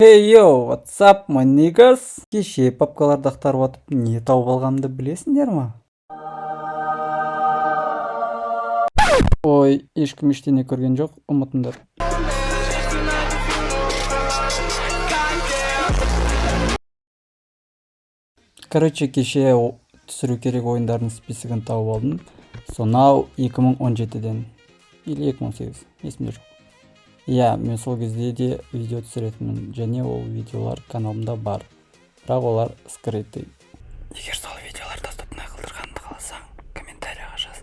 Hey yo, what's up, my niggas? Кеше папкаларды ақтарып атып, не тауып алғанымды білесіңдер ма? Ой, ешкім ештеңе көрген жоқ, ұмытыңдар. Короче, кеше түсіру керек ойындардың списогін тауып алдым. Сонау 2017-ден или 2018, есімде жоқ. Иә, мен сол кезде де видео түсіретінмін және ол видеолар каналымда бар. Бірақ олар скрытый. Егер сол видеолар доступный қылдырғанымды қаласаң, комментарияға жаз.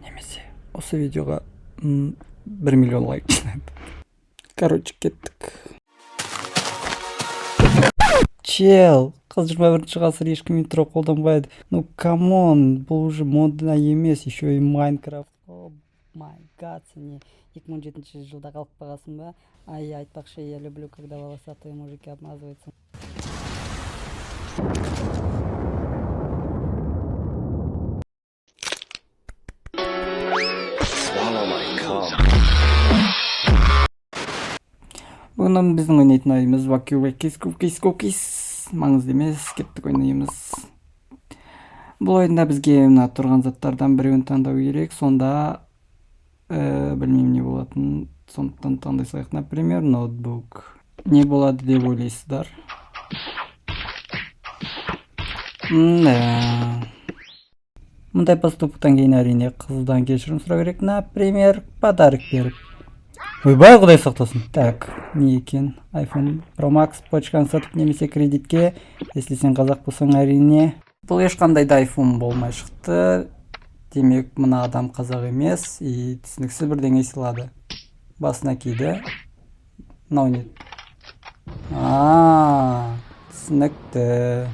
Немесе осы видеоға 1 миллион лайк жинады. Короче, кеттік. Чел, қыз 21 ғасыр, ешкім интро қолданбайды. Ну, come on, бұл уже модно емес, еще и Майнкрафт. Oh my God, сен не 2017 жылда қалып қалғансың ба? Ай, айтпақшы, я люблю, когда волосатые мужики обмазываются. Бүгін біздің ойнайтын ойынымыз Wacky Wackies Cookies Cookies. Маңызды емес, кеттік, ойнаймыз. Бұл ойында бізге мына тұрған заттардан біреуін таңдау керек, сонда білмеймін не болатынын, сондықтан таңдай салайық. Например, ноутбук. Не болады деп ойлайсыздар? Да. Мұндай поступоктан кейін, әрине, қыздан кешірім сұрау керек, например, подарок беріп. Ойбай, құдай сақтасын. Так, не екен? iPhone Pro Max почканы сатып немесе кредитке, если сен қазақ болсаң, әрине. Бұл ешқандай да iPhone болмай шықты. Демек, мына адам қазақ емес и түсініксіз бірдеңе сыйлады. Басына киді. Мынау не? А, түсінікті.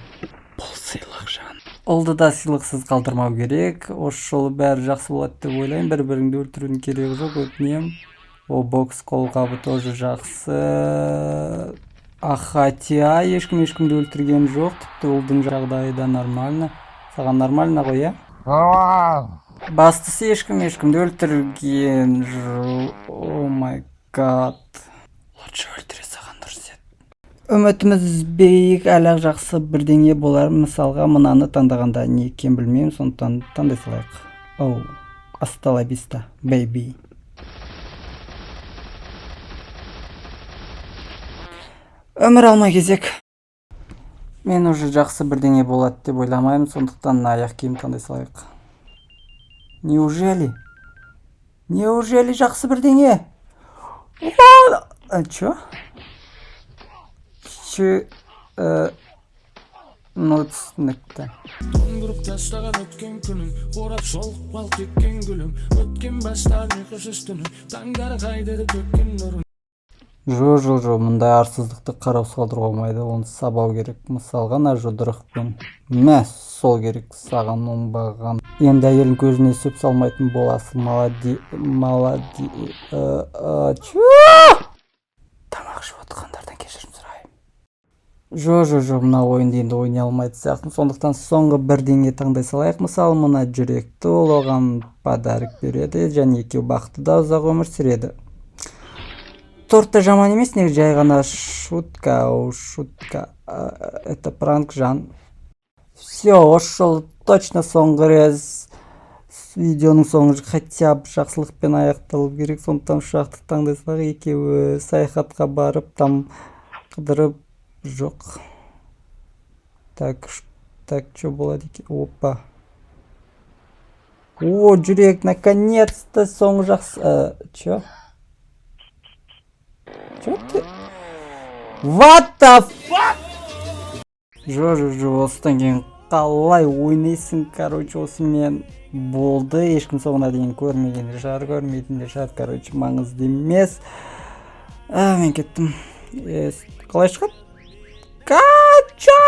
Бұл сыйлық, жан. Ұлды да сыйлықсыз қалдырмау керек. Осы жолы бәрі жақсы болады деп ойлаймын. Бір-біріңді өлтірудің керегі жоқ, өтінемін. О, бокс қолғабы тоже жақсы. А хотя ешкім ешкімді өлтірген жоқ. Тіпті ұлдың жағдайы да нормально. Саған нормально ғой, иә? Бастысы, ешкім ешкімді өлтірген жоқ. Oh my God. Лучше өлтіре салған дұрыс еді. Үмітіміз үзбейік, әлі жақсы бірдеңе болар. Мысалға, мынаны таңдағанда не екенін білмеймін, сондықтан таңдай салайық. Оу, hasta la vista, baby. Өмір алма кезек. Мен уже жақсы бірдеңе болады деп ойламаймын, сондықтан мына аяқ киім таңдай салайық. Неужели? Неужели жақсы бірдеңе? А, чё? Чё? Ну, түсінікті. Тоңдырып тастаған өткен күнім, қурап, солып қалып кеткен гүлім, өткен бастар ұйқысыз түнім, таңдары қайда еді төккен нұрын? Жо, жо, жо, мұндай арсыздықты қараусыз қалдыруға болмайды, оны сабау керек. Мысалға, мына жұдырықпен. Мә, сол керек саған, оңбаған. Енді әйелің көзіне сүп салмайтын боласың. Молоди, молоди. Чё? Тамақ ішіп отырғандардан кешірім сұраймын. Жо, жо, жо, мына ойынды енді ойнай алмайтын сияқтымын. Сондықтан соңғы бірдеңе таңдай салайық. Мысалы, мына жүректі ол оған подарок береді және екеуі бақытты да ұзақ өмір сүреді. Торт та жаман емес, негізі, жай ғана шутка, о, шутка. Это пранк, жан. Все, осы жолы точно соңғы рет, видеоның соңы хотя бы жақсылықпен аяқталу керек, сондықтан ұшақты таңдай салайық, екеуі саяхатқа барып, там қыдырып, жоқ. Так, так, что болады екен? Опа. О, жүрек, наконец-то соңы жақсы. Чё? Чё ты? What the fuck? Жо, жо, жо, осыдан кейін қалай ойнайсың, короче, осымен болды, ешкім соңына дейін көрмеген де шығар, көрмейтін де шығар, короче, маңызды емес. А, мен кеттім. Қалай шығады? Кача!